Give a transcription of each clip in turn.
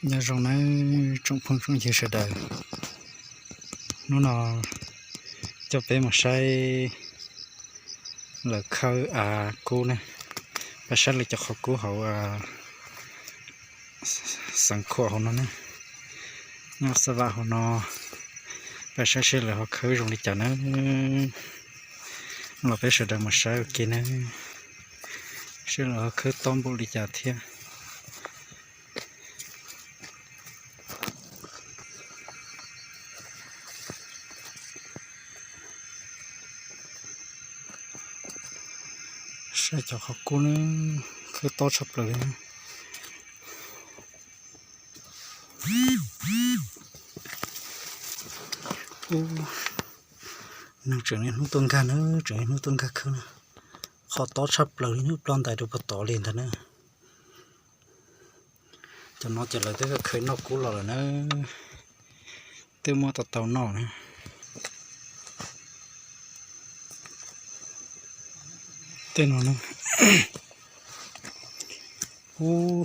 Nyob zoo nawb tsoom phooj tsoom ywg sawv daws, hnub no coj peb mus saib lawv khawb av kub ne, peb saib lawv cov qhov kub hauv xeev khuam hauv no ne, nyob xab vam hauv no, peb saib seb lawv ho khawb zoo li cas nawb. Los peb sawv daws mus saib ua ke nawb, seb lawv ho khawb tob npaum li cas thiab. Saib cov qhov kub ne, khawb tob tshaj plaws li. Neeg tseem niaj hnub tuaj nkag na, tseem niaj hnub tuaj nkag khawb na. Qhov tob tshaj plaws li, hnub ploj ntais rau puag tod li ntag na. Cov no ces lawv twb khawb noj kub los lawm na, twb muab tau tau noj na. Tej no na, ub,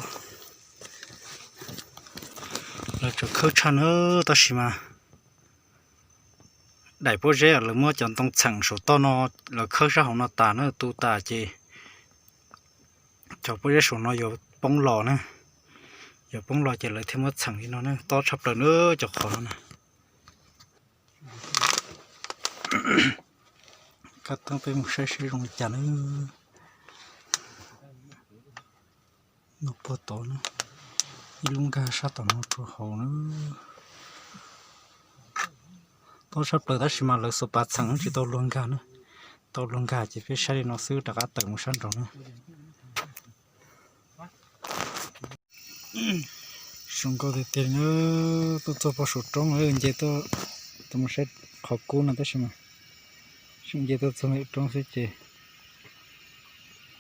lawv tseem khawb tshaj na, tab sis mas daim pob zeb lawv muab cov ntoo txheem saum toj no, lawv khawb sab hauv no tas na, tu tas ces cov pob zeb saum no yuav poob los na, yuav poob los ces lawv thiaj muab txheem li no na, tob tshaj plaws na cov qhov no na. Kab teeb peb mus saib seb zoo li cas na. No puag tod na, ib lub nkag sab tom no rau hauv na. Tob tshaj plaws tab sis mas lawv xuas pas txheem tsis tau luag nkag na. Tau luag nkag ces peb saib li no xwb rov qab tawm mus sab nraud na. Zoo nkauj tiag tiag li na, tuaj txog pem saum roob nce tuaj, tuaj mus saib qhov kub no tab sis mas nce tuaj txog ntawm roob xwb ces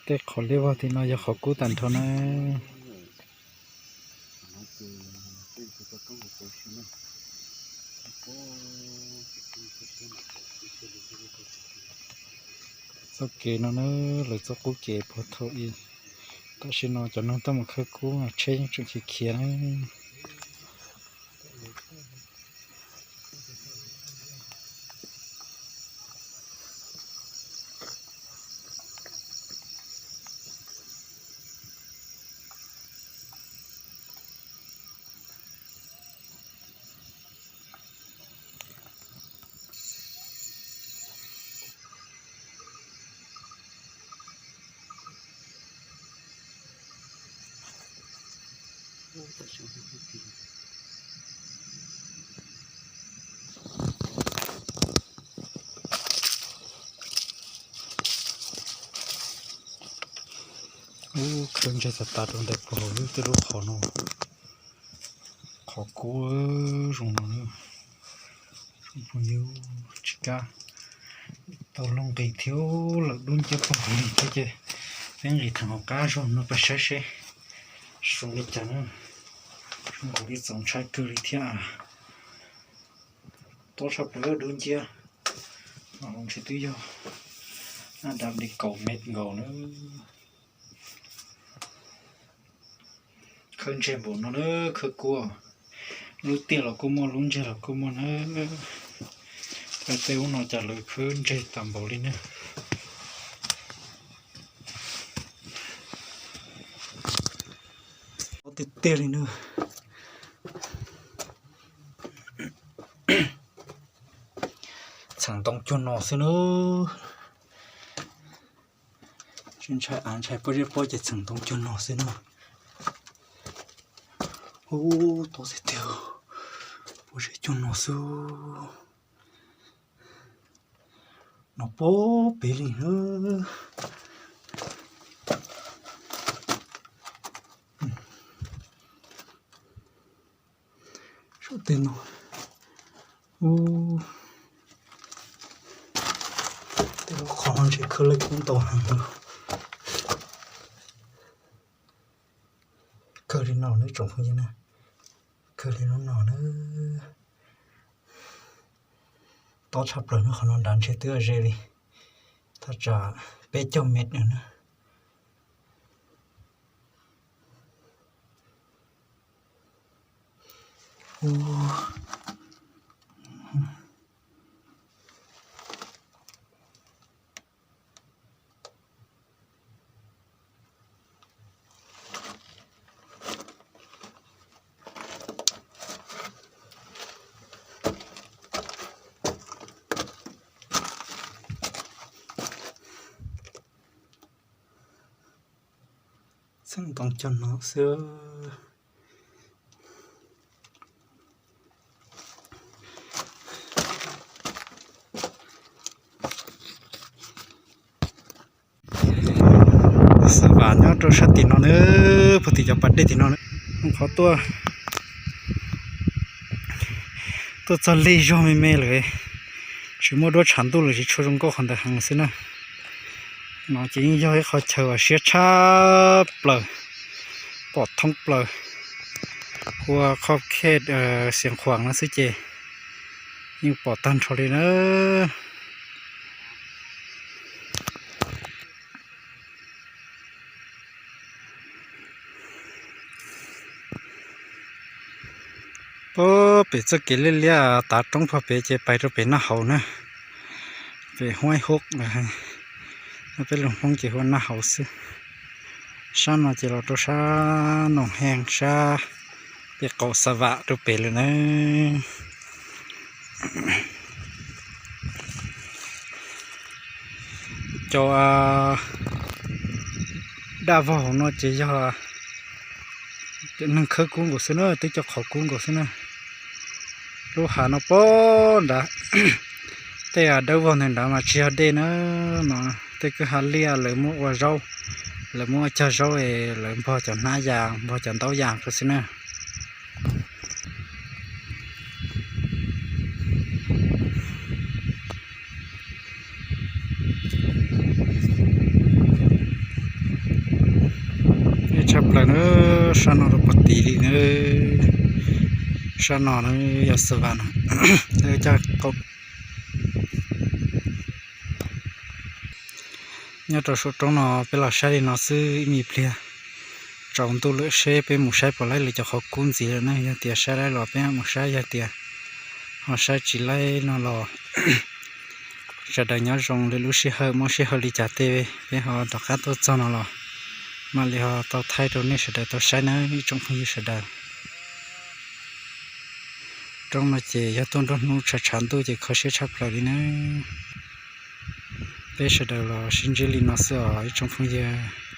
tej qhov liab vog tim no yog qhov kub tag nrho na. Txoj kev no na, lawv txoj qub kev puag thaum ub, tam sim no cov neeg tuaj mus khawb kub mas tsheb yeej tseem khiav khiav na. Ub, khawb ntseg tas tas rau ntawm puag hauv lub tej lub qhov no, qhov kub zoo no na. Tsoom phooj ywg, tsis kav tau luag nqis thiab, lawm dub nciab puag hauv li thiab ces peb nqis theem hauv qab zog no peb saib seb zoo li cas na. Zoo nkaus li txaus ntshai kawg li thiab. Tob tshaj plaws dub nciab, ntshe twb yog dab li kaum mev nkaus na. Khawb ntseg npaum no na, khawb kub, lub tiaj los kuj muaj, lub ntseg los kuj muaj na. Tej ub no cas lawv khawb ntseg tas npaum li na. Tiag tiag li na. Txheem ntoo cuag no xwb na. Tsis ntshai av ntshai pob zeb pob ces txheem ntoo cuag no xwb na. Ub, tob tiag tiag, pob zeb cuag no xwb. No pob pem li na. Saum tej no, ub, tej lub qhov no ntshe khawb lawv kub ntau heev. Kawg li no nawb tsoom phooj ywg na, kawg li lub no na. Tob tshaj plaws na, qhov no nrad ntshe twb ze li thaj tsam peb caug mev na. Txheej ntoo cog no xwb. Xav vam nyob rau sab tim no na, puag tim cov pas dej tim no na. Qhov tuaj, tuaj txog lig zog me me lawm, tsis muaj duab tshav ntuj lawm, tsis tshua zoo nkauj qhov ntawd heev xwb na. No ces yeej yog ib qho chaw uas siab tshaj plaws, pom thoob plaws, hu ua qhov khej Xiav Khuam no xwb ces yeej pom tag nrho li na. Puag pem txoj kev liab liab tav roob puag pem ces pais rau pem Naj Haus na, pem Huaib Hub, peb lus Hmoob ces hu ua Naj Haus xwb. Sab no ces los rau sab Noom Hees sab pem qaum Xav Vam rau pem lawm na. Cov daj vog hauv no ces yog cov neeg khawb kub nkaus xwb na, twb cov qhov kub nkaus xwb na. Lub hav no puag nrad, tej dawb vog ntawm nrad mas tsis yog dej na, no tej kwj ha liaj lawv muab ua zaub, lawv muab ua cog zaub es lawv npog cov hnab yas npog cov ntaub yas rau xwb na. Tshaj plaws na, sab no rau puag tid li na, sab no na yog Xav Vam no, caj qaum. Nyob rau saum roob no peb los saib li no xwb ib me pliag, tsaus ntuj lawm seb peb mus saib puas laib lawv cov qhov kub ntxiv lawm na, yog tias saib laib los peb mus saib, yog tias ho saib tsis laib no los sawv daws nyob zoo lwm lub sij hawm muaj sij hawm li cas tej peb ho rov qab tuaj txog no los mam li ho tau thaij rau nej sawv daws tau saib na ib tsoom phooj ywg sawv daws. Roob no ces yog tuaj nruab hnub tshav tshav ntuj ces kho siab tshaj plaws li na. Peb sawv daws los sib ntsib li no xwb os ib tsoom phooj ywg.